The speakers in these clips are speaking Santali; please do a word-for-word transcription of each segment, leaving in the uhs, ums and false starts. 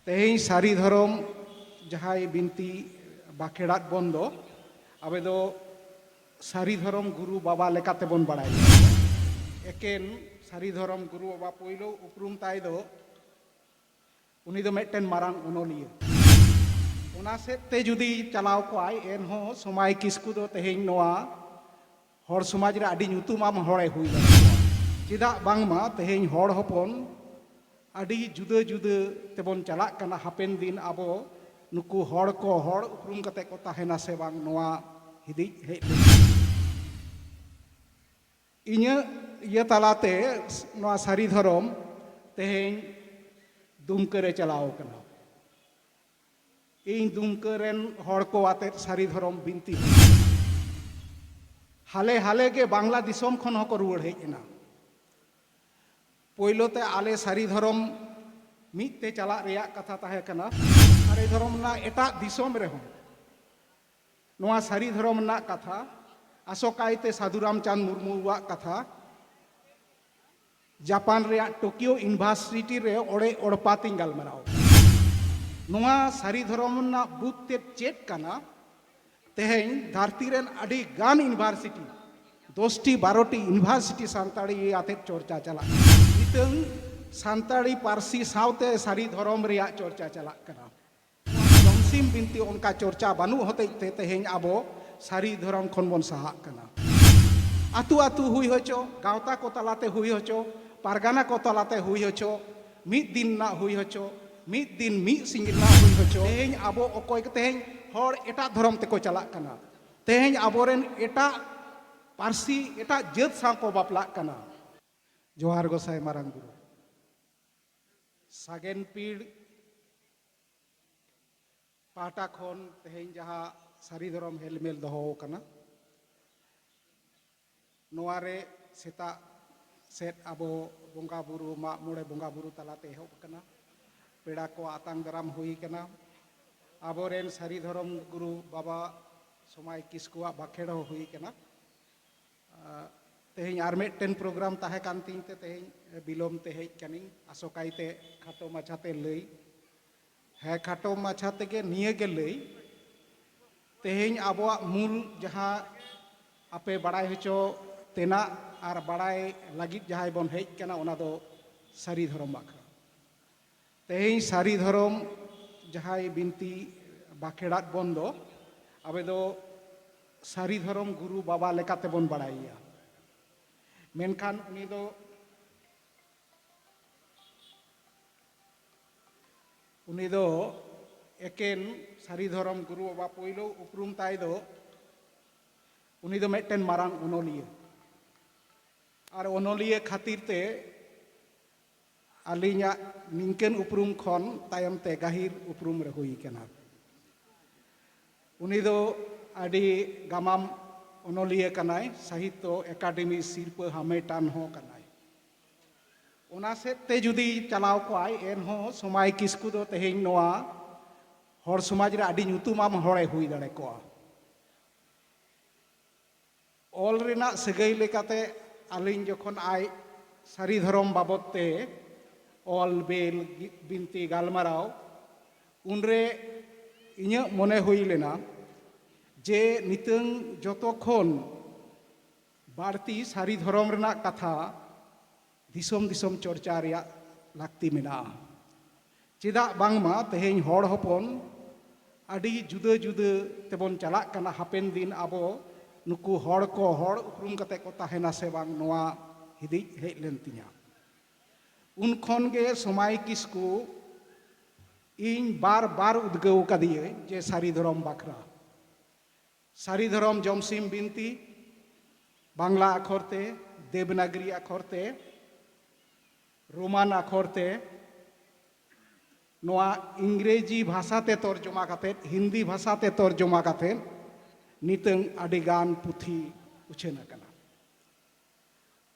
ᱛᱮᱦᱮᱧ ᱥᱟᱹᱨᱤ ᱫᱷᱚᱨᱚᱢ ᱡᱟᱦᱟᱸᱭ ᱵᱤᱱᱛᱤ ᱵᱟᱠᱷᱮᱲᱟᱫ ᱵᱚᱱ ᱫᱚ, ᱟᱵᱚ ᱫᱚ ᱥᱟᱹᱨᱤ ᱫᱷᱚᱨᱚᱢ ᱜᱩᱨᱩ ᱵᱟᱵᱟ ᱞᱮᱠᱟᱛᱮᱵᱚᱱ ᱵᱟᱲᱟᱭ᱾ ᱮᱠᱮᱱ ᱥᱟᱹᱨᱤ ᱫᱷᱚᱨᱚᱢ ᱜᱩᱨᱩ ᱵᱟᱵᱟ ᱯᱳᱭᱞᱳ ᱩᱯᱨᱩᱢ ᱛᱟᱭ ᱫᱚ, ᱩᱱᱤ ᱫᱚ ᱢᱤᱫᱴᱮᱱ ᱢᱟᱨᱟᱝ ᱚᱱᱚᱞᱤᱭᱟᱹ᱾ ᱚᱱᱟ ᱥᱮᱫ ᱛᱮ ᱡᱩᱫᱤ ᱪᱟᱞᱟᱣ ᱠᱚᱜᱼᱟᱭ, ᱮᱱᱦᱚᱸ ᱥᱚᱢᱟᱭ ᱠᱤᱥᱠᱩ ᱫᱚ ᱛᱮᱦᱮᱧ ᱱᱚᱣᱟ ᱦᱚᱲ ᱥᱚᱢᱟᱡᱽ ᱨᱮ ᱟᱹᱰᱤ ᱧᱩᱛᱩᱢᱟᱱ ᱦᱚᱲᱮ ᱦᱩᱭ ᱫᱟᱲᱮᱭᱟᱜᱼᱟ᱾ ᱪᱮᱫᱟᱜ ᱵᱟᱝᱢᱟ ᱛᱮᱦᱮᱧ ᱦᱚᱲ ᱦᱚᱯᱚᱱ ᱟᱹᱰᱤ ᱡᱩᱫᱟᱹ ᱡᱩᱫᱟᱹ ᱛᱮᱵᱚᱱ ᱪᱟᱞᱟᱜ ᱠᱟᱱᱟ᱾ ᱦᱟᱯᱮᱱ ᱫᱤᱱ ᱟᱵᱚ ᱱᱩᱠᱩ ᱦᱚᱲ ᱠᱚ ᱦᱚᱲ ᱩᱯᱨᱩᱢ ᱠᱟᱛᱮ ᱠᱚ ᱛᱟᱦᱮᱱᱟ ᱥᱮ ᱵᱟᱝ, ᱱᱚᱣᱟ ᱦᱤᱫᱤᱡ ᱦᱮᱡ ᱞᱮᱱᱟ᱾ ᱤᱧᱟᱹᱜ ᱤᱭᱟᱹ ᱛᱟᱞᱟᱛᱮ ᱱᱚᱣᱟ ᱥᱟᱹᱨᱤ ᱫᱷᱚᱨᱚᱢ ᱛᱮᱦᱮᱧ ᱫᱩᱢᱠᱟᱹ ᱨᱮ ᱪᱟᱞᱟᱣ ᱠᱟᱱᱟ᱾ ᱤᱧ ᱫᱩᱢᱠᱟᱹ ᱨᱮᱱ ᱦᱚᱲ ᱠᱚ ᱟᱛᱮᱫ ᱥᱟᱹᱨᱤ ᱫᱷᱚᱨᱚᱢ ᱵᱤᱱᱛᱤ᱾ ᱦᱟᱞᱮ ᱦᱟᱞᱮ ᱜᱮ ᱵᱟᱝᱞᱟ ᱫᱤᱥᱚᱢ ᱠᱷᱚᱱ ᱦᱚᱸᱠᱚ ᱨᱩᱣᱟᱹᱲ ᱦᱮᱡ ᱮᱱᱟ᱾ ᱯᱳᱭᱞᱳ ᱛᱮ ᱟᱞᱮ ᱥᱟᱹᱨᱤ ᱫᱷᱚᱨᱚᱢ ᱢᱤᱫ ᱛᱮ ᱪᱟᱞᱟᱜ ᱨᱮᱭᱟᱜ ᱠᱟᱛᱷᱟ ᱛᱟᱦᱮᱸ ᱠᱟᱱᱟ᱾ ᱥᱟᱹᱨᱤ ᱫᱷᱚᱨᱚᱢ ᱨᱮᱱᱟᱜ ᱮᱴᱟᱜ ᱫᱤᱥᱚᱢ ᱨᱮᱦᱚᱸ ᱱᱚᱣᱟ ᱥᱟᱹᱨᱤ ᱫᱷᱚᱨᱚᱢ ᱨᱮᱱᱟᱜ ᱠᱟᱛᱷᱟ, ᱟᱥᱚᱠᱟᱭᱛᱮ ᱥᱟᱹᱫᱷᱩ ᱨᱟᱢᱪᱟᱸᱫᱽ ᱢᱩᱨᱢᱩᱣᱟᱜ ᱠᱟᱛᱷᱟ, ᱡᱟᱯᱟᱱ ᱨᱮᱭᱟᱜ ᱴᱳᱠᱤᱭᱳ ᱤᱭᱩᱱᱤᱵᱷᱟᱨᱥᱤᱴᱤ ᱨᱮ ᱚᱲᱮ ᱚᱲᱯᱟ ᱛᱤᱧ ᱜᱟᱞᱢᱟᱨᱟᱣ᱾ ᱱᱚᱣᱟ ᱥᱟᱹᱨᱤ ᱫᱷᱚᱨᱚᱢ ᱨᱮᱱᱟᱜ ᱵᱩᱫ ᱛᱮᱫ ᱪᱮᱫ ᱠᱟᱱᱟ? ᱛᱮᱦᱮᱧ ᱫᱷᱟᱹᱨᱛᱤ ᱨᱮᱱ ᱟᱹᱰᱤ ᱜᱟᱱ ᱤᱭᱩᱱᱤᱵᱷᱟᱨᱥᱤᱴᱤ, ᱫᱚᱥᱴᱤ ᱵᱟᱨᱚᱴᱤ ᱤᱭᱩᱱᱤᱵᱷᱟᱨᱥᱤᱴᱤ ᱥᱟᱱᱛᱟᱲᱤ ᱟᱛᱮᱫ ᱪᱚᱨᱪᱟ ᱪᱟᱞᱟᱜ ᱠᱟᱱᱟ᱾ ᱱᱤᱛᱚᱝ ᱥᱟᱱᱛᱟᱲᱤ ᱯᱟᱹᱨᱥᱤ ᱥᱟᱶᱛᱮ ᱥᱟᱹᱨᱤ ᱫᱷᱚᱨᱚᱢ ᱨᱮᱭᱟᱜ ᱪᱚᱨᱪᱟ ᱪᱟᱞᱟᱜ ᱠᱟᱱᱟ᱾ ᱡᱚᱢᱥᱤᱢ ᱵᱤᱱᱛᱤ ᱚᱱᱠᱟ ᱪᱚᱨᱪᱟ ᱵᱟᱹᱱᱩᱜ ᱦᱚᱛᱮᱡ ᱛᱮ ᱛᱮᱦᱮᱧ ᱟᱵᱚ ᱥᱟᱹᱨᱤ ᱫᱷᱚᱨᱚᱢ ᱠᱷᱚᱱ ᱵᱚᱱ ᱥᱟᱦᱟᱜ ᱠᱟᱱᱟ᱾ ᱟᱹᱛᱩ ᱟᱹᱛᱩ ᱦᱩᱭ ᱦᱚᱪᱚ, ᱜᱟᱶᱛᱟ ᱠᱚ ᱛᱟᱞᱟᱛᱮ ᱦᱩᱭ ᱦᱚᱪᱚ, ᱯᱟᱨᱜᱟᱱᱟ ᱠᱚ ᱛᱟᱞᱟᱛᱮ ᱦᱩᱭ ᱦᱚᱪᱚ, ᱢᱤᱫ ᱫᱤᱱ ᱨᱮᱱᱟᱜ ᱦᱩᱭ ᱦᱚᱪᱚ, ᱢᱤᱫ ᱫᱤᱱ ᱢᱤᱫ ᱥᱤᱧ ᱨᱮᱱᱟᱜ ᱦᱩᱭ ᱦᱚᱪᱚ, ᱛᱮᱦᱮᱧ ᱟᱵᱚ ᱚᱠᱚᱭ ᱠᱚ ᱛᱮᱦᱮᱧ ᱦᱚᱲ ᱮᱴᱟᱜ ᱫᱷᱚᱨᱚᱢ ᱛᱮᱠᱚ ᱪᱟᱞᱟᱜ ᱠᱟᱱᱟ᱾ ᱛᱮᱦᱮᱧ ᱟᱵᱚᱨᱮᱱ ᱮᱴᱟᱜ ᱯᱟᱹᱨᱥᱤ, ᱮᱴᱟᱜ ᱡᱟᱹᱛ ᱥᱟᱶ ᱠᱚ ᱵᱟᱯᱞᱟᱜ ᱠᱟᱱᱟ᱾ ᱡᱚᱦᱟᱨ ᱜᱚᱸᱥᱟᱭ ᱢᱟᱨᱟᱝ ᱵᱩᱨᱩ᱾ ᱥᱟᱜᱮᱱ ᱯᱤᱲ ᱯᱟᱦᱴᱟ ᱠᱷᱚᱱ ᱛᱮᱦᱮᱧ ᱡᱟᱦᱟᱸ ᱥᱟᱹᱨᱤ ᱫᱷᱚᱨᱚᱢ ᱦᱮᱞᱢᱮᱞ ᱫᱚᱦᱚ ᱟᱠᱟᱱᱟ, ᱱᱚᱣᱟ ᱨᱮ ᱥᱮᱛᱟᱜ ᱥᱮᱫ ᱟᱵᱚ ᱵᱚᱸᱜᱟ ᱵᱩᱨᱩ, ᱢᱟᱜ ᱢᱚᱬᱮ ᱵᱚᱸᱜᱟ ᱵᱩᱨᱩ ᱛᱟᱞᱟᱛᱮ ᱮᱦᱚᱵ ᱟᱠᱟᱱᱟ᱾ ᱯᱮᱲᱟ ᱠᱚ ᱟᱛᱟᱝ ᱫᱟᱨᱟᱢ ᱦᱩᱭ ᱟᱠᱟᱱᱟ᱾ ᱟᱵᱚᱨᱮᱱ ᱥᱟᱹᱨᱤ ᱫᱷᱚᱨᱚᱢ ᱜᱩᱨᱩ ᱵᱟᱵᱟ ᱥᱚᱢᱟᱭ ᱠᱤᱥᱠᱩᱣᱟᱜ ᱵᱟᱠᱷᱮᱲ ᱦᱚᱸ ᱦᱩᱭ ᱟᱠᱟᱱᱟ᱾ ᱟᱨ ᱛᱮᱦᱮᱧ ᱟᱨ ᱢᱤᱫᱴᱮᱱ ᱯᱨᱳᱜᱨᱟᱢ ᱛᱟᱦᱮᱸ ᱠᱟᱱ ᱛᱤᱧ ᱛᱮ ᱛᱮᱦᱮᱧ ᱵᱤᱞᱚᱢ ᱛᱮ ᱦᱮᱡ ᱠᱟᱹᱱᱟᱹᱧ, ᱟᱥᱚᱠᱟᱭᱛᱮ ᱠᱷᱟᱴᱚ ᱢᱟᱪᱷᱟᱛᱮ ᱞᱟᱹᱭ᱾ ᱦᱮᱸ, ᱠᱷᱟᱴᱚ ᱢᱟᱪᱷᱟ ᱛᱮᱜᱮ ᱱᱤᱭᱟᱹ ᱜᱮ ᱞᱟᱹᱭ, ᱛᱮᱦᱮᱧ ᱟᱵᱚᱣᱟᱜ ᱢᱩᱞ ᱡᱟᱦᱟᱸ ᱟᱯᱮ ᱵᱟᱲᱟᱭ ᱦᱚᱪᱚ ᱛᱮᱱᱟᱜ ᱟᱨ ᱵᱟᱲᱟᱭ ᱞᱟᱹᱜᱤᱫ ᱡᱟᱦᱟᱸᱭ ᱵᱚᱱ ᱦᱮᱡ ᱠᱟᱱᱟ, ᱚᱱᱟ ᱫᱚ ᱥᱟᱹᱨᱤ ᱫᱷᱚᱨᱚᱢ ᱵᱟᱠᱷᱨᱟ᱾ ᱛᱮᱦᱮᱧ ᱥᱟᱹᱨᱤ ᱫᱷᱚᱨᱚᱢ ᱡᱟᱦᱟᱸᱭ ᱵᱤᱱᱛᱤ ᱵᱟᱠᱷᱮᱲᱟᱫ ᱵᱚᱱ ᱫᱚ, ᱟᱵᱚ ᱫᱚ ᱥᱟᱹᱨᱤ ᱫᱷᱚᱨᱚᱢ ᱜᱩᱨᱩ ᱵᱟᱵᱟ ᱞᱮᱠᱟᱛᱮ ᱵᱚᱱ ᱵᱟᱲᱟᱭᱮᱭᱟ᱾ ᱢᱮᱱᱠᱷᱟᱱ ᱩᱱᱤ ᱫᱚ ᱩᱱᱤ ᱫᱚ ᱮᱠᱮᱱ ᱥᱟᱹᱨᱤ ᱫᱷᱚᱨᱚᱢ ᱜᱩᱨᱩ ᱵᱟᱵᱟ ᱯᱳᱭᱞᱳ ᱩᱯᱨᱩᱢ ᱛᱟᱭ ᱫᱚ, ᱩᱱᱤ ᱫᱚ ᱢᱤᱫᱴᱮᱱ ᱢᱟᱨᱟᱝ ᱚᱱᱚᱞᱤᱭᱟᱹ᱾ ᱟᱨ ᱚᱱᱚᱞᱤᱭᱟᱹ ᱠᱷᱟᱹᱛᱤᱨ ᱛᱮ ᱟᱹᱞᱤᱧᱟᱜ ᱱᱤᱝᱠᱟᱹᱱ ᱩᱯᱨᱩᱢ ᱠᱷᱚᱱ ᱛᱟᱭᱚᱢ ᱛᱮ ᱜᱟᱹᱦᱤᱨ ᱩᱯᱨᱩᱢ ᱨᱮ ᱦᱩᱭ ᱠᱟᱱᱟ᱾ ᱩᱱᱤ ᱫᱚ ᱟᱹᱰᱤ ᱜᱟᱢᱟᱢ ᱚᱱᱚᱞᱤᱭᱟᱹ ᱠᱟᱱᱟᱭ, ᱥᱟᱦᱤᱛᱛᱚ ᱮᱠᱟᱰᱮᱢᱤ ᱥᱤᱨᱯᱟᱹ ᱦᱟᱢᱮᱴᱟᱱ ᱦᱚᱸ ᱠᱟᱱᱟᱭ᱾ ᱚᱱᱟ ᱥᱮᱫ ᱛᱮ ᱡᱩᱫᱤ ᱪᱟᱞᱟᱣ ᱠᱚᱜᱼᱟᱭ, ᱮᱱᱦᱚᱸ ᱥᱚᱢᱟᱭ ᱠᱤᱥᱠᱩ ᱫᱚ ᱛᱮᱦᱮᱧ ᱱᱚᱣᱟ ᱦᱚᱲ ᱥᱚᱢᱟᱡᱽ ᱨᱮ ᱟᱹᱰᱤ ᱧᱩᱛᱩᱢᱟᱱ ᱦᱚᱲᱮ ᱦᱩᱭ ᱫᱟᱲᱮ ᱠᱚᱜᱼᱟ᱾ ᱚᱞ ᱨᱮᱱᱟᱜ ᱥᱟᱹᱜᱟᱹᱭ ᱞᱮᱠᱟᱛᱮ ᱟᱹᱞᱤᱧ ᱡᱚᱠᱷᱚᱱ ᱟᱡ ᱥᱟᱹᱨᱤ ᱫᱷᱚᱨᱚᱢ ᱵᱟᱵᱚᱫ ᱛᱮ ᱚᱞ, ᱵᱮᱞ, ᱵᱤᱱᱛᱤ, ᱜᱟᱞᱢᱟᱨᱟᱣ, ᱩᱱᱨᱮ ᱤᱧᱟᱹᱜ ᱢᱚᱱᱮ ᱦᱩᱭ ᱞᱮᱱᱟ ᱡᱮ ᱱᱤᱛᱟᱹᱝ ᱡᱚᱛᱚ ᱠᱷᱚᱱ ᱵᱟᱹᱲᱛᱤ ᱥᱟᱹᱨᱤ ᱫᱷᱚᱨᱚᱢ ᱨᱮᱱᱟᱜ ᱠᱟᱛᱷᱟ ᱫᱤᱥᱚᱢ ᱫᱤᱥᱚᱢ ᱪᱚᱨᱪᱟ ᱨᱮᱭᱟᱜ ᱞᱟᱹᱠᱛᱤ ᱢᱮᱱᱟᱜᱼᱟ᱾ ᱪᱮᱫᱟᱜ ᱵᱟᱝᱢᱟ ᱛᱮᱦᱮᱧ ᱦᱚᱲ ᱦᱚᱯᱚᱱ ᱟᱹᱰᱤ ᱡᱩᱫᱟᱹ ᱡᱩᱫᱟᱹ ᱛᱮᱵᱚᱱ ᱪᱟᱞᱟᱜ ᱠᱟᱱᱟ᱾ ᱦᱟᱯᱮᱱ ᱫᱤᱱ ᱟᱵᱚ ᱱᱩᱠᱩ ᱦᱚᱲ ᱠᱚ ᱦᱚᱲ ᱩᱯᱨᱩᱢ ᱠᱟᱛᱮ ᱠᱚ ᱛᱟᱦᱮᱱᱟ ᱥᱮ ᱵᱟᱝ, ᱱᱚᱣᱟ ᱦᱤᱫᱤᱡ ᱦᱮᱡ ᱞᱮᱱ ᱛᱤᱧᱟ᱾ ᱩᱱ ᱠᱷᱚᱱ ᱜᱮ ᱥᱚᱢᱟᱭ ᱠᱤᱥᱠᱩ ᱤᱧ ᱵᱟᱨ ᱵᱟᱨ ᱩᱫᱽᱜᱟᱹᱣ ᱠᱟᱫᱤᱭᱟᱹᱧ ᱡᱮ ᱥᱟᱹᱨᱤ ᱫᱷᱚᱨᱚᱢ ᱵᱟᱠᱷᱨᱟ, ᱥᱟᱹᱨᱤ ᱫᱷᱚᱨᱚᱢ ᱡᱚᱢᱥᱤᱢ ᱵᱤᱱᱛᱤ, ᱵᱟᱝᱞᱟ ᱟᱠᱷᱚᱨ ᱛᱮ, ᱫᱮᱵᱽᱱᱟᱜᱽᱨᱤ ᱟᱠᱷᱚᱨ ᱛᱮ, ᱨᱳᱢᱟᱱ ᱟᱠᱷᱚᱨ ᱛᱮ, ᱱᱚᱣᱟ ᱤᱝᱨᱮᱡᱤ ᱵᱷᱟᱥᱟ ᱛᱮ ᱛᱚᱨᱡᱚᱢᱟ ᱠᱟᱛᱮᱫ, ᱦᱤᱱᱫᱤ ᱵᱷᱟᱥᱟ ᱛᱮ ᱛᱚᱨᱡᱚᱢᱟ ᱠᱟᱛᱮᱫ ᱱᱤᱛᱟᱹᱝ ᱟᱹᱰᱤᱜᱟᱱ ᱯᱩᱛᱷᱤ ᱩᱪᱷᱟᱹᱱ ᱟᱠᱟᱱᱟ᱾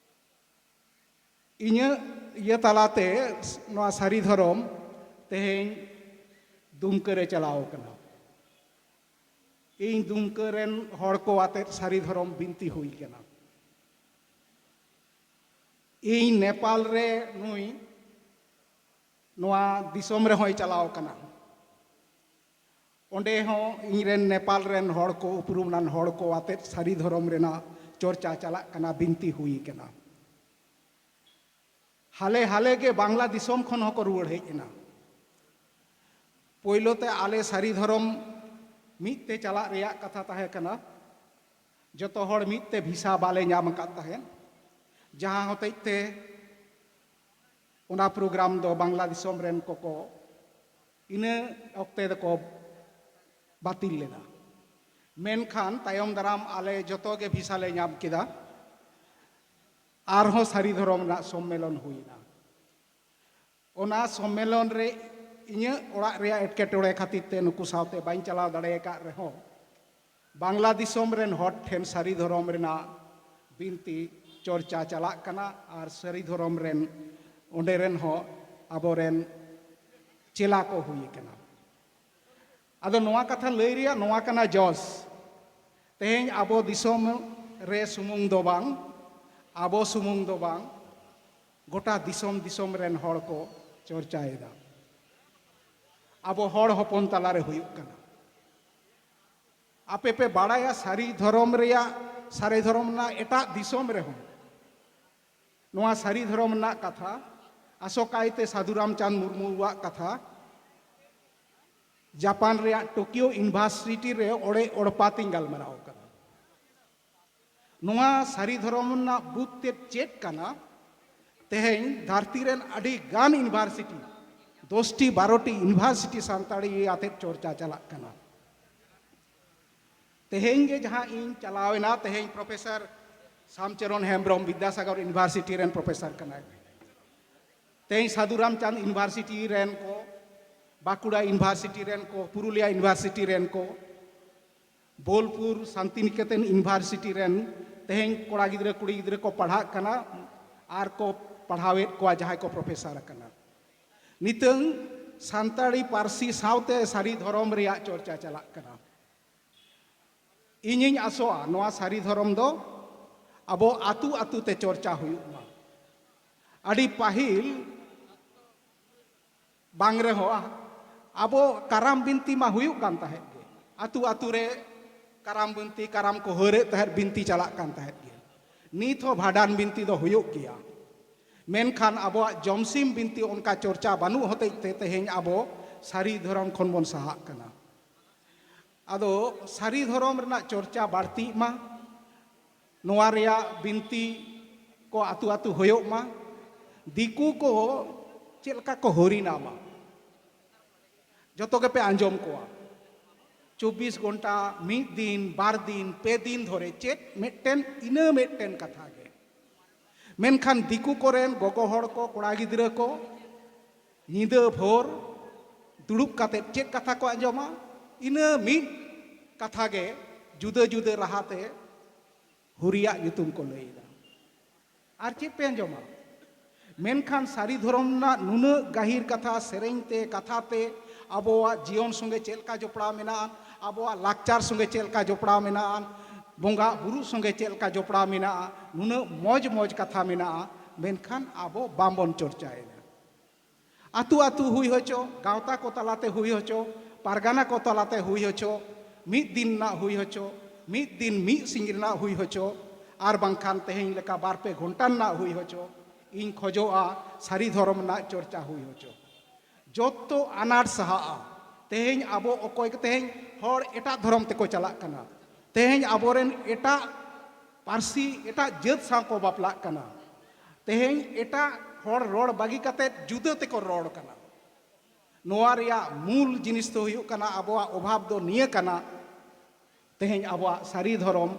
ᱤᱧᱟᱹᱜ ᱤᱭᱟᱹ ᱛᱟᱞᱟᱛᱮ ᱱᱚᱣᱟ ᱥᱟᱹᱨᱤ ᱫᱷᱚᱨᱚᱢ ᱛᱮᱦᱮᱧ ᱫᱩᱢᱠᱟᱹ ᱨᱮ ᱪᱟᱞᱟᱣ ᱠᱟᱱᱟ᱾ ᱤᱧ ᱫᱩᱢᱠᱟᱹ ᱨᱮᱱ ᱦᱚᱲ ᱠᱚ ᱟᱛᱮᱫ ᱥᱟᱹᱨᱤ ᱫᱷᱚᱨᱚᱢ ᱵᱤᱱᱛᱤ ᱦᱩᱭ ᱠᱟᱱᱟ᱾ ᱤᱧ ᱱᱮᱯᱟᱞ ᱨᱮ ᱱᱩᱭ ᱱᱚᱣᱟ ᱫᱤᱥᱚᱢ ᱨᱮᱦᱚᱸᱭ ᱪᱟᱞᱟᱣ ᱠᱟᱱᱟ᱾ ᱚᱸᱰᱮ ᱦᱚᱸ ᱤᱧ ᱨᱮᱱ ᱱᱮᱯᱟᱞ ᱨᱮᱱ ᱦᱚᱲ ᱠᱚ, ᱩᱯᱨᱩᱢᱟᱱ ᱦᱚᱲ ᱠᱚ ᱟᱛᱮᱫ ᱥᱟᱹᱨᱤ ᱫᱷᱚᱨᱚᱢ ᱨᱮᱱᱟᱜ ᱪᱚᱨᱪᱟ ᱪᱟᱞᱟᱜ ᱠᱟᱱᱟ, ᱵᱤᱱᱛᱤ ᱦᱩᱭ ᱠᱟᱱᱟ᱾ ᱦᱟᱞᱮ ᱦᱟᱞᱮ ᱜᱮ ᱵᱟᱝᱞᱟ ᱫᱤᱥᱚᱢ ᱠᱷᱚᱱ ᱦᱚᱸᱠᱚ ᱨᱩᱣᱟᱹᱲ ᱦᱮᱡ ᱮᱱᱟ᱾ ᱯᱳᱭᱞᱳ ᱛᱮ ᱟᱞᱮ ᱥᱟᱹᱨᱤ ᱫᱷᱚᱨᱚᱢ ᱢᱤᱫ ᱛᱮ ᱪᱟᱞᱟᱜ ᱨᱮᱭᱟᱜ ᱠᱟᱛᱷᱟ ᱛᱟᱦᱮᱸ ᱠᱟᱱᱟ, ᱡᱚᱛᱚ ᱦᱚᱲ ᱢᱤᱫ ᱛᱮ ᱵᱷᱤᱥᱟ ᱵᱟᱞᱮ ᱧᱟᱢ ᱟᱠᱟᱫ ᱛᱟᱦᱮᱸᱫ, ᱡᱟᱦᱟᱸ ᱦᱚᱛᱮᱡ ᱛᱮ ᱚᱱᱟ ᱯᱨᱳᱜᱨᱟᱢ ᱫᱚ ᱵᱟᱝᱞᱟ ᱫᱤᱥᱚᱢ ᱨᱮᱱ ᱠᱚᱠᱚ ᱤᱱᱟᱹ ᱚᱠᱛᱮ ᱫᱚᱠᱚ ᱵᱟᱹᱛᱤᱞ ᱞᱮᱫᱟ᱾ ᱢᱮᱱᱠᱷᱟᱱ ᱛᱟᱭᱚᱢ ᱫᱟᱨᱟᱢ ᱟᱞᱮ ᱡᱚᱛᱚ ᱜᱮ ᱵᱷᱤᱥᱟ ᱞᱮ ᱧᱟᱢ ᱠᱮᱫᱟ᱾ ᱟᱨᱦᱚᱸ ᱥᱟᱹᱨᱤ ᱫᱷᱚᱨᱚᱢ ᱨᱮᱱᱟᱜ ᱥᱚᱢᱢᱮᱞᱚᱱ ᱦᱩᱭᱱᱟ᱾ ᱚᱱᱟ ᱥᱚᱢᱢᱮᱞᱚᱱ ᱨᱮ ᱤᱧᱟᱹᱜ ᱚᱲᱟᱜ ᱨᱮᱭᱟᱜ ᱮᱴᱠᱮᱴᱚᱬᱮ ᱠᱷᱟᱹᱛᱤᱨ ᱛᱮ ᱱᱩᱠᱩ ᱥᱟᱶᱛᱮ ᱵᱟᱹᱧ ᱪᱟᱞᱟᱣ ᱫᱟᱲᱮ ᱟᱠᱟᱫ ᱨᱮᱦᱚᱸ, ᱵᱟᱝᱞᱟ ᱫᱤᱥᱚᱢ ᱨᱮᱱ ᱦᱚᱲ ᱴᱷᱮᱱ ᱥᱟᱹᱨᱤ ᱫᱷᱚᱨᱚᱢ ᱨᱮᱱᱟᱜ ᱵᱤᱱᱛᱤ ᱪᱚᱨᱪᱟ ᱪᱟᱞᱟᱜ ᱠᱟᱱᱟ ᱟᱨ ᱥᱟᱹᱨᱤ ᱫᱷᱚᱨᱚᱢ ᱨᱮᱱ ᱚᱸᱰᱮ ᱨᱮᱱ ᱦᱚᱸ ᱟᱵᱚᱨᱮᱱ ᱪᱮᱞᱟ ᱠᱚ ᱦᱩᱭ ᱟᱠᱟᱱᱟ᱾ ᱟᱫᱚ ᱱᱚᱣᱟ ᱠᱟᱛᱷᱟ ᱞᱟᱹᱭ ᱨᱮᱭᱟᱜ ᱱᱚᱣᱟ ᱠᱟᱱᱟ ᱡᱚᱥ, ᱛᱮᱦᱮᱧ ᱟᱵᱚ ᱫᱤᱥᱚᱢ ᱨᱮ ᱥᱩᱢᱩᱝ ᱫᱚ ᱵᱟᱝ, ᱟᱵᱚ ᱥᱩᱢᱩᱝ ᱫᱚ ᱵᱟᱝ, ᱜᱚᱴᱟ ᱫᱤᱥᱚᱢ ᱫᱤᱥᱚᱢ ᱨᱮᱱ ᱦᱚᱲ ᱠᱚ ᱪᱚᱨᱪᱟᱭᱮᱫᱟ᱾ ᱟᱵᱚ ᱦᱚᱲ ᱦᱚᱯᱚᱱ ᱛᱟᱞᱟᱨᱮ ᱦᱩᱭᱩᱜ ᱠᱟᱱᱟ᱾ ᱟᱯᱮ ᱯᱮ ᱵᱟᱲᱟᱭᱟ, ᱥᱟᱹᱨᱤ ᱫᱷᱚᱨᱚᱢ ᱨᱮᱭᱟᱜ, ᱥᱟᱹᱨᱤ ᱫᱷᱚᱨᱚᱢ ᱨᱮᱱᱟᱜ ᱮᱴᱟᱜ ᱫᱤᱥᱚᱢ ᱨᱮᱦᱚᱸ ᱱᱚᱣᱟ ᱥᱟᱹᱨᱤ ᱫᱷᱚᱨᱚᱢ ᱨᱮᱱᱟᱜ ᱠᱟᱛᱷᱟ, ᱟᱥᱚᱠᱟᱭᱛᱮ ᱥᱟᱹᱫᱷᱩ ᱨᱟᱢᱪᱟᱸᱫᱽ ᱢᱩᱨᱢᱩᱣᱟᱜ ᱠᱟᱛᱷᱟ, ᱡᱟᱯᱟᱱ ᱨᱮᱭᱟᱜ ᱴᱳᱠᱤᱭᱳ ᱤᱭᱩᱱᱤᱵᱷᱟᱨᱥᱤᱴᱤ ᱨᱮ ᱚᱲᱮ ᱚᱲᱯᱟ ᱛᱤᱧ ᱜᱟᱞᱢᱟᱨᱟᱣ ᱠᱟᱱᱟ᱾ ᱱᱚᱣᱟ ᱥᱟᱹᱨᱤ ᱫᱷᱚᱨᱚᱢ ᱨᱮᱱᱟᱜ ᱵᱩᱫ ᱛᱮᱫ ᱪᱮᱫ ᱠᱟᱱᱟ? ᱛᱮᱦᱮᱧ ᱫᱷᱟᱹᱨᱛᱤ ᱨᱮᱱ ᱟᱹᱰᱤ ᱜᱟᱱ ᱤᱭᱩᱱᱤᱵᱷᱟᱨᱥᱤᱴᱤ, ᱫᱚᱥᱴᱤ ᱵᱟᱨᱚᱴᱤ ᱤᱭᱩᱱᱤᱵᱷᱟᱨᱥᱤᱴᱤ ᱥᱟᱱᱛᱟᱲᱤ ᱟᱛᱮᱫ ᱪᱚᱨᱪᱟ ᱪᱟᱞᱟᱜ ᱠᱟᱱᱟ᱾ ᱛᱮᱦᱮᱧ ᱜᱮ ᱡᱟᱦᱟᱸ ᱤᱧ ᱪᱟᱞᱟᱣ ᱮᱱᱟ, ᱛᱮᱦᱮᱧ ᱯᱨᱚᱯᱷᱮᱥᱚᱨ ᱥᱟᱢᱪᱚᱨᱚᱱ ᱦᱮᱢᱵᱨᱚᱢ ᱵᱤᱫᱽᱫᱟᱥᱟᱜᱚᱨ ᱤᱭᱩᱱᱤᱵᱷᱟᱨᱥᱤᱴᱤ ᱨᱮᱱ ᱯᱨᱚᱯᱷᱮᱥᱚᱨ ᱠᱟᱱᱟᱭ᱾ ᱛᱮᱦᱮᱧ ᱥᱟᱹᱫᱷᱩ ᱨᱟᱢᱪᱟᱸᱫᱽ ᱤᱭᱩᱱᱤᱵᱷᱟᱨᱥᱤᱴᱤ ᱨᱮᱱ ᱠᱚ, ᱵᱟᱸᱠᱩᱲᱟ ᱤᱭᱩᱱᱤᱵᱷᱟᱨᱥᱤᱴᱤ ᱨᱮᱱ ᱠᱚ, ᱯᱩᱨᱩᱞᱤᱭᱟ ᱤᱭᱩᱱᱤᱵᱷᱟᱨᱥᱤᱴᱤ ᱨᱮᱱ ᱠᱚ, ᱵᱳᱞᱯᱩᱨ ᱥᱟᱱᱛᱤᱱᱤᱠᱮᱛᱚᱱ ᱤᱭᱩᱱᱤᱵᱷᱟᱨᱥᱤᱴᱤ ᱨᱮᱱ ᱛᱮᱦᱮᱧ ᱠᱚᱲᱟ ᱜᱤᱫᱽᱨᱟᱹ ᱠᱩᱲᱤ ᱜᱤᱫᱽᱨᱟᱹ ᱠᱚ ᱯᱟᱲᱦᱟᱜ ᱠᱟᱱᱟ ᱟᱨ ᱠᱚ ᱯᱟᱲᱦᱟᱣᱮᱫ ᱠᱚᱣᱟ ᱡᱟᱦᱟᱸᱭ ᱠᱚ ᱯᱨᱚᱯᱷᱮᱥᱚᱨ ᱟᱠᱟᱱᱟ᱾ ᱱᱤᱛᱚᱝ ᱥᱟᱱᱛᱟᱲᱤ ᱯᱟᱹᱨᱥᱤ ᱥᱟᱶᱛᱮ ᱥᱟᱹᱨᱤ ᱫᱷᱚᱨᱚᱢ ᱨᱮᱭᱟᱜ ᱪᱚᱨᱪᱟ ᱪᱟᱞᱟᱜ ᱠᱟᱱᱟ᱾ ᱤᱧᱤᱧ ᱟᱥᱚᱜᱼᱟ ᱱᱚᱣᱟ ᱥᱟᱹᱨᱤ ᱫᱷᱚᱨᱚᱢ ᱫᱚ ᱟᱵᱚ ᱟᱹᱛᱩ ᱟᱹᱛᱩ ᱛᱮ ᱪᱚᱨᱪᱟ ᱦᱩᱭᱩᱜ ᱢᱟ᱾ ᱟᱹᱰᱤ ᱯᱟᱹᱦᱤᱞ ᱵᱟᱝ ᱨᱮᱦᱚᱸ ᱟᱵᱚ ᱠᱟᱨᱟᱢ ᱵᱤᱱᱛᱤ ᱢᱟ ᱦᱩᱭᱩᱜ ᱠᱟᱱ ᱛᱟᱦᱮᱸᱫ ᱜᱮ, ᱟᱹᱛᱩ ᱟᱹᱛᱩ ᱨᱮ ᱠᱟᱨᱟᱢ ᱵᱤᱱᱛᱤ, ᱠᱟᱨᱟᱢ ᱠᱚ ᱦᱟᱹᱨᱮᱫ ᱛᱟᱦᱮᱸᱫ, ᱵᱤᱱᱛᱤ ᱪᱟᱞᱟᱜ ᱠᱟᱱ ᱛᱟᱦᱮᱸᱫ ᱜᱮ᱾ ᱱᱤᱛ ᱦᱚᱸ ᱵᱷᱟᱸᱰᱟᱱ ᱵᱤᱱᱛᱤ ᱫᱚ ᱦᱩᱭᱩᱜ ᱜᱮᱭᱟ, ᱢᱮᱱᱠᱷᱟᱱ ᱟᱵᱚᱣᱟᱜ ᱡᱚᱢᱥᱤᱢ ᱵᱤᱱᱛᱤ ᱚᱱᱠᱟ ᱪᱚᱨᱪᱟ ᱵᱟᱹᱱᱩᱜ ᱦᱚᱛᱮᱡ ᱛᱮ ᱛᱮᱦᱮᱧ ᱟᱵᱚ ᱥᱟᱹᱨᱤ ᱫᱷᱚᱨᱚᱢ ᱠᱷᱚᱱ ᱵᱚᱱ ᱥᱟᱦᱟᱜ ᱠᱟᱱᱟ᱾ ᱟᱫᱚ ᱥᱟᱹᱨᱤ ᱫᱷᱚᱨᱚᱢ ᱨᱮᱱᱟᱜ ᱪᱚᱨᱪᱟ ᱵᱟᱹᱲᱛᱤᱜ ᱢᱟ, ᱱᱚᱣᱟ ᱨᱮᱭᱟᱜ ᱵᱤᱱᱛᱤ ᱠᱚ ᱟᱹᱛᱩ ᱟᱹᱛᱩ ᱦᱩᱭᱩᱜ ᱢᱟ, ᱫᱤᱠᱩ ᱠᱚ ᱪᱮᱫ ᱞᱮᱠᱟ ᱠᱚ ᱦᱚᱨᱤᱱᱟᱢᱟ, ᱡᱚᱛᱚ ᱜᱮᱯᱮ ᱟᱸᱡᱚᱢ ᱠᱚᱣᱟ᱾ ᱪᱚᱵᱵᱤᱥ ᱜᱷᱚᱱᱴᱟ, ᱢᱤᱫ ᱫᱤᱱ, ᱵᱟᱨ ᱫᱤᱱ, ᱯᱮ ᱫᱤᱱ ᱫᱷᱚᱨᱮ ᱪᱮᱫ ᱢᱤᱫᱴᱮᱱ, ᱤᱱᱟᱹ ᱢᱤᱫᱴᱮᱱ ᱠᱟᱛᱷᱟ ᱜᱮ᱾ ᱢᱮᱱᱠᱷᱟᱱ ᱫᱤᱠᱩ ᱠᱚᱨᱮᱱ ᱜᱚᱜᱚ ᱦᱚᱲ ᱠᱚ, ᱠᱚᱲᱟ ᱜᱤᱫᱽᱨᱟᱹ ᱠᱚ ᱧᱤᱫᱟᱹ ᱵᱷᱳᱨ ᱫᱩᱲᱩᱵ ᱠᱟᱛᱮ ᱪᱮᱫ ᱠᱟᱛᱷᱟ ᱠᱚ ᱟᱸᱡᱚᱢᱟ? ᱤᱱᱟᱹ ᱢᱤᱫ ᱠᱟᱛᱷᱟ ᱜᱮ ᱡᱩᱫᱟᱹ ᱡᱩᱫᱟᱹ ᱨᱟᱦᱟᱛᱮ ᱦᱩᱨᱤᱭᱟᱜ ᱧᱩᱛᱩᱢ ᱠᱚ ᱞᱟᱹᱭᱮᱫᱟ᱾ ᱟᱨ ᱪᱮᱫ ᱯᱮ ᱟᱸᱡᱚᱢᱟ? ᱢᱮᱱᱠᱷᱟᱱ ᱥᱟᱹᱨᱤ ᱫᱷᱚᱨᱚᱢ ᱨᱮᱱᱟᱜ ᱱᱩᱱᱟᱹᱜ ᱜᱟᱹᱦᱤᱨ ᱠᱟᱛᱷᱟ, ᱥᱮᱨᱮᱧ ᱛᱮ, ᱠᱟᱛᱷᱟ ᱛᱮ, ᱟᱵᱚᱣᱟᱜ ᱡᱤᱭᱚᱱ ᱥᱚᱸᱜᱮ ᱪᱮᱫ ᱞᱮᱠᱟ ᱡᱚᱯᱲᱟᱣ ᱢᱮᱱᱟᱜᱼᱟ, ᱟᱵᱚᱣᱟᱜ ᱞᱟᱠᱪᱟᱨ ᱥᱚᱸᱜᱮ ᱪᱮᱫ ᱞᱮᱠᱟ ᱡᱚᱯᱲᱟᱣ ᱢᱮᱱᱟᱜᱼᱟ, ᱵᱚᱸᱜᱟ ᱵᱩᱨᱩ ᱥᱚᱸᱜᱮ ᱪᱮᱫ ᱞᱮᱠᱟ ᱡᱚᱯᱲᱟᱣ ᱢᱮᱱᱟᱜᱼᱟ, ᱱᱩᱱᱟᱹᱜ ᱢᱚᱡᱽ ᱢᱚᱡᱽ ᱠᱟᱛᱷᱟ ᱢᱮᱱᱟᱜᱼᱟ, ᱢᱮᱱᱠᱷᱟᱱ ᱟᱵᱚ ᱵᱟᱝᱵᱚᱱ ᱪᱚᱨᱪᱟᱭᱮᱫᱟ᱾ ᱟᱹᱛᱩ ᱟᱹᱛᱩ ᱦᱩᱭ ᱦᱚᱪᱚ, ᱜᱟᱶᱛᱟ ᱠᱚ ᱛᱟᱞᱟᱛᱮ ᱦᱩᱭ ᱦᱚᱪᱚ, ᱯᱟᱨᱜᱟᱱᱟ ᱠᱚ ᱛᱟᱞᱟᱛᱮ ᱦᱩᱭ ᱦᱚᱪᱚ, ᱢᱤᱫ ᱫᱤᱱ ᱨᱮᱱᱟᱜ ᱦᱩᱭ ᱦᱚᱪᱚ, ᱢᱤᱫ ᱫᱤᱱ ᱢᱤᱫ ᱥᱤᱧ ᱨᱮᱱᱟᱜ ᱦᱩᱭ ᱦᱚᱪᱚ, ᱟᱨ ᱵᱟᱝᱠᱷᱟᱱ ᱛᱮᱦᱮᱧ ᱞᱮᱠᱟ ᱵᱟᱨ ᱯᱮ ᱜᱷᱚᱱᱴᱟ ᱨᱮᱱᱟᱜ ᱦᱩᱭ ᱦᱚᱪᱚ, ᱤᱧ ᱠᱷᱚᱡᱚᱜᱼᱟ ᱥᱟᱹᱨᱤ ᱫᱷᱚᱨᱚᱢ ᱨᱮᱱᱟᱜ ᱪᱚᱨᱪᱟ ᱦᱩᱭ ᱦᱚᱪᱚ᱾ ᱡᱚᱛᱚ ᱟᱱᱟᱴ ᱥᱟᱦᱟᱜᱼᱟ᱾ ᱛᱮᱦᱮᱧ ᱟᱵᱚ ᱚᱠᱚᱭ ᱠᱚ, ᱛᱮᱦᱮᱧ ᱦᱚᱲ ᱮᱴᱟᱜ ᱫᱷᱚᱨᱚᱢ ᱛᱮᱠᱚ ᱪᱟᱞᱟᱜ ᱠᱟᱱᱟ, ᱛᱮᱦᱮᱧ ᱟᱵᱚᱨᱮᱱ ᱮᱴᱟᱜ ᱯᱟᱹᱨᱥᱤ, ᱮᱴᱟᱜ ᱡᱟᱹᱛ ᱥᱟᱶ ᱠᱚ ᱵᱟᱯᱞᱟᱜ ᱠᱟᱱᱟ, ᱛᱮᱦᱮᱧ ᱮᱴᱟᱜ ᱦᱚᱲ ᱨᱚᱲ ᱵᱟᱹᱜᱤ ᱠᱟᱛᱮ ᱡᱩᱫᱟᱹ ᱛᱮᱠᱚ ᱨᱚᱲ ᱠᱟᱱᱟ᱾ ᱱᱚᱣᱟ ᱨᱮᱭᱟᱜ ᱢᱩᱞ ᱡᱤᱱᱤᱥ ᱫᱚ ᱦᱩᱭᱩᱜ ᱠᱟᱱᱟ, ᱟᱵᱚᱣᱟᱜ ᱚᱵᱷᱟᱵᱽ ᱫᱚ ᱱᱤᱭᱟᱹ ᱠᱟᱱᱟ, ᱛᱮᱦᱮᱧ ᱟᱵᱚᱣᱟᱜ ᱥᱟᱹᱨᱤ ᱫᱷᱚᱨᱚᱢ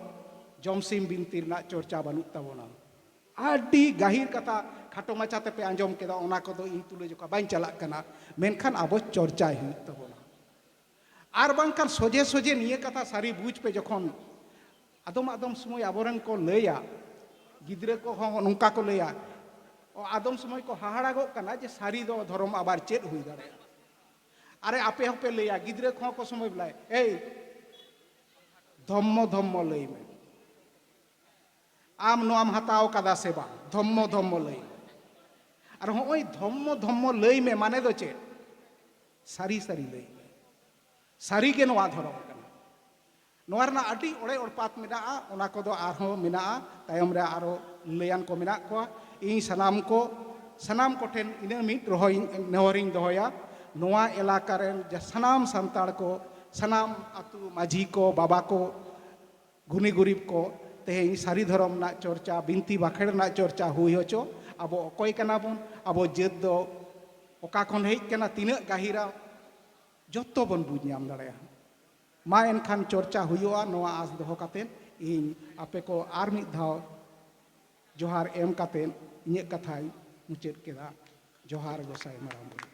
ᱡᱚᱢᱥᱤᱢ ᱵᱤᱱᱛᱤ ᱨᱮᱱᱟᱜ ᱪᱚᱨᱪᱟ ᱵᱟᱹᱱᱩᱜ ᱛᱟᱵᱚᱱᱟ᱾ ᱟᱹᱰᱤ ᱜᱟᱹᱦᱤᱨ ᱠᱟᱛᱷᱟ ᱠᱷᱟᱴᱚ ᱢᱟᱪᱷᱟ ᱛᱮᱯᱮ ᱟᱸᱡᱚᱢ ᱠᱮᱫᱟ, ᱚᱱᱟ ᱠᱚᱫᱚ ᱤᱧ ᱛᱩᱞᱟᱹᱡᱚᱠᱷᱟ ᱵᱟᱹᱧ ᱪᱟᱞᱟᱜ ᱠᱟᱱᱟ, ᱢᱮᱱᱠᱷᱟᱱ ᱟᱵᱚ ᱪᱚᱨᱪᱟᱭ ᱦᱩᱭᱩᱜ ᱛᱟᱵᱚᱱᱟ᱾ ᱟᱨ ᱵᱟᱝᱠᱷᱟᱱ ᱥᱚᱡᱷᱮ ᱥᱚᱡᱷᱮ ᱱᱤᱭᱟᱹ ᱠᱟᱛᱷᱟ ᱥᱟᱹᱨᱤ ᱵᱩᱡᱽ ᱯᱮ, ᱡᱚᱠᱷᱚᱱ ᱟᱫᱚᱢ ᱟᱫᱚᱢ ᱥᱚᱢᱚᱭ ᱟᱵᱚᱨᱮᱱ ᱠᱚ ᱞᱟᱹᱭᱟ, ᱜᱤᱫᱽᱨᱟᱹ ᱠᱚᱦᱚᱸ ᱱᱚᱝᱠᱟ ᱠᱚ ᱞᱟᱹᱭᱟ, ᱚ, ᱟᱫᱚᱢ ᱥᱚᱢᱚᱭ ᱠᱚ ᱦᱟᱦᱟᱲᱟᱜᱚᱜ ᱠᱟᱱᱟ ᱡᱮ ᱥᱟᱹᱨᱤ ᱫᱚ ᱫᱷᱚᱨᱚᱢ ᱟᱵᱟᱨ ᱪᱮᱫ ᱦᱩᱭ ᱫᱟᱲᱮᱭᱟᱜᱼᱟ᱾ ᱟᱨᱮ, ᱟᱯᱮ ᱦᱚᱸᱯᱮ ᱞᱟᱹᱭᱟ, ᱜᱤᱫᱽᱨᱟᱹ ᱠᱚᱦᱚᱸ ᱠᱚ ᱥᱚᱢᱚᱭ ᱵᱚᱞᱟᱭ, "ᱮᱭ, ᱫᱷᱚᱢᱢᱚ ᱫᱷᱚᱢᱢᱚ ᱞᱟᱹᱭ ᱢᱮ, ᱟᱢ ᱱᱚᱣᱟᱢ ᱦᱟᱛᱟᱣ ᱠᱟᱫᱟ ᱥᱮ ᱵᱟᱝ? ᱫᱷᱚᱢᱢᱚ ᱫᱷᱚᱢᱢᱚ ᱞᱟᱹᱭ ᱢᱮ᱾" ᱟᱨ ᱦᱚᱸᱜᱼᱚᱭ ᱫᱷᱚᱢᱢᱚ ᱫᱷᱚᱢᱢᱚ ᱞᱟᱹᱭ ᱢᱮ ᱢᱟᱱᱮ ᱫᱚ ᱪᱮᱫ? ᱥᱟᱹᱨᱤ ᱥᱟᱹᱨᱤ ᱞᱟᱹᱭ ᱢᱮ, ᱥᱟᱹᱨᱤ ᱜᱮ ᱱᱚᱣᱟ ᱫᱷᱚᱨᱚᱢ ᱠᱟᱱᱟ᱾ ᱱᱚᱣᱟ ᱨᱮᱱᱟᱜ ᱟᱹᱰᱤ ᱚᱲᱮ ᱚᱲᱯᱟᱛ ᱢᱮᱱᱟᱜᱼᱟ, ᱚᱱᱟ ᱠᱚᱫᱚ ᱟᱨᱦᱚᱸ ᱢᱮᱱᱟᱜᱼᱟ, ᱛᱟᱭᱚᱢ ᱨᱮ ᱟᱨᱚ ᱞᱟᱹᱭᱟᱱ ᱠᱚ ᱢᱮᱱᱟᱜ ᱠᱚᱣᱟ᱾ ᱤᱧ ᱥᱟᱱᱟᱢ ᱠᱚ, ᱥᱟᱱᱟᱢ ᱠᱚᱴᱷᱮᱱ ᱤᱱᱟᱹ ᱢᱤᱫ ᱨᱚᱦᱚᱭ ᱱᱮᱦᱚᱨᱤᱧ ᱫᱚᱦᱚᱭᱟ, ᱱᱚᱣᱟ ᱮᱞᱟᱠᱟ ᱨᱮᱱ ᱡᱟ-, ᱥᱟᱱᱟᱢ ᱥᱟᱱᱛᱟᱲ ᱠᱚ, ᱥᱟᱱᱟᱢ ᱟᱹᱛᱩ ᱢᱟᱹᱡᱷᱤ ᱠᱚ, ᱵᱟᱵᱟ ᱠᱚ, ᱜᱩᱱᱤ ᱜᱩᱨᱤᱵ ᱠᱚ, ᱛᱮᱦᱮᱧ ᱥᱟᱹᱨᱤ ᱫᱷᱚᱨᱚᱢ ᱨᱮᱱᱟᱜ ᱪᱚᱨᱪᱟ, ᱵᱤᱱᱛᱤ ᱵᱟᱠᱷᱮᱲ ᱨᱮᱱᱟᱜ ᱪᱚᱨᱪᱟ ᱦᱩᱭ ᱦᱚᱪᱚ᱾ ᱟᱵᱚ ᱚᱠᱚᱭ ᱠᱟᱱᱟ ᱵᱚᱱ, ᱟᱵᱚ ᱡᱟᱹᱛ ᱫᱚ ᱚᱠᱟ ᱠᱷᱚᱱ ᱦᱮᱡ ᱠᱟᱱᱟ, ᱛᱤᱱᱟᱹᱜ ᱜᱟᱹᱦᱤᱨᱟ, ᱡᱚᱛᱚ ᱵᱚᱱ ᱵᱩᱡᱽ ᱧᱟᱢ ᱫᱟᱲᱮᱭᱟᱜᱼᱟ᱾ ᱢᱟ ᱮᱱᱠᱷᱟᱱ ᱪᱚᱨᱪᱟ ᱦᱩᱭᱩᱜᱼᱟ, ᱱᱚᱣᱟ ᱟᱸᱥ ᱫᱚᱦᱚ ᱠᱟᱛᱮ ᱤᱧ ᱟᱯᱮ ᱠᱚ ᱟᱨ ᱢᱤᱫ ᱫᱷᱟᱣ ᱡᱚᱦᱟᱨ ᱮᱢ ᱠᱟᱛᱮ ᱤᱧᱟᱹᱜ ᱠᱟᱛᱷᱟᱧ ᱢᱩᱪᱟᱹᱫ ᱠᱮᱫᱟ᱾ ᱡᱚᱦᱟᱨ ᱜᱚᱸᱥᱟᱭ ᱢᱟᱨᱟᱝ ᱵᱩᱨᱩ᱾